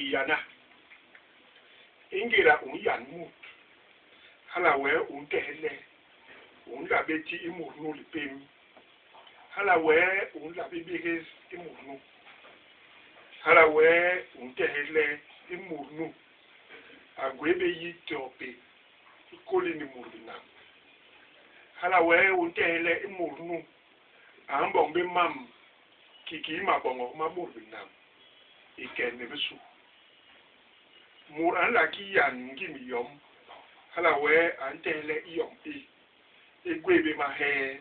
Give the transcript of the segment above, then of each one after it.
Liyana. I ngéda u nyan mut, hala wee u ntehe le u nla bé ti i mut nu lipém, hala wee u nla bé bégés i mut nu, hala wee u ntehe le i mut nu a gwéé bé yi to pe i kôli ni mut binam. Hala wee u ntehe le i mut nu a mboñ bé mam kikii maboñok ma bôt binam i ke ni bisu. Mut a nla ki yan ngim yom, hala wee a ntehe le i yom i, i gwéé bé mahee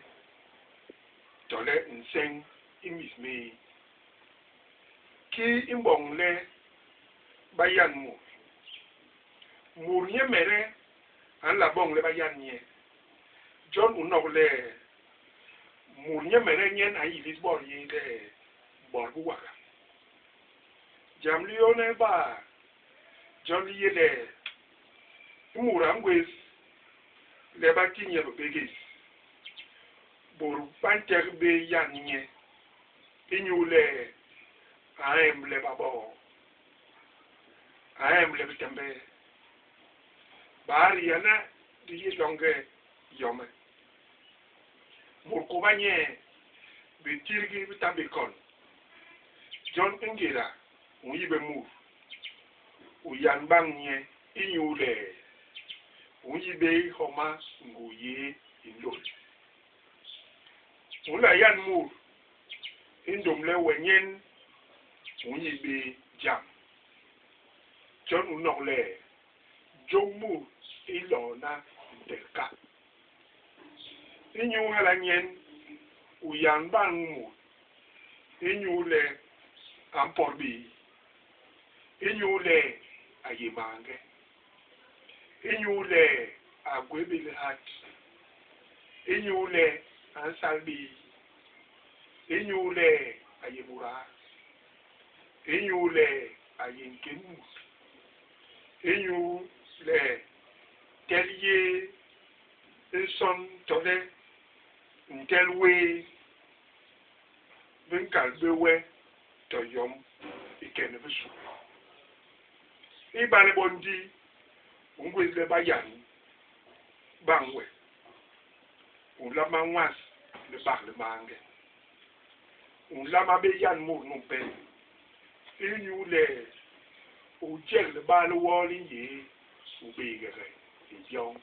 tole nseñ i mis méé. Kii i mboñ le ba yan mut? Mut nyemede a nla boñ le ba yan nye. Jon u nok le, mut nyemede nyen a nyilis bot yé le bot biwaga. Jam li yôhne ba jon li yé le, i mut a ngwés le ba ti nye bibégés, bôt ba ntek bé yan nye inyule a nhémle baboo, a nhémle bitembee. Baa liyana li yé loñge yom? Mut kôba nye bitilgi bi ta bé kon. Jon i ngéda u nyi bé mut, u yan bañ nye inyule u nyi bé i homa ngui yé i nlôl. U nla yan mut i ndômle we nyen u nyi bé jam. Jon u nok le, jôñ mut i lona ntel ka. Inyu hala nyen u yan bañ mut inyule a mpot bé, inyule a yé mañge, inyule a gwé bé lihat, inyule a nsal bé, inyule a yé muda, inyule a yé nkén mut, inyule tel yé nson tole ntel wé bi nkal bé we to yom i ke ni bisu. Ibale bo ndi u ngwés le ba yan bañ we, u nlama nwas libak li maange. U nlama bé yan mut numpe inyule u jek libaa li woo li nyéé, u béégege i bioñ.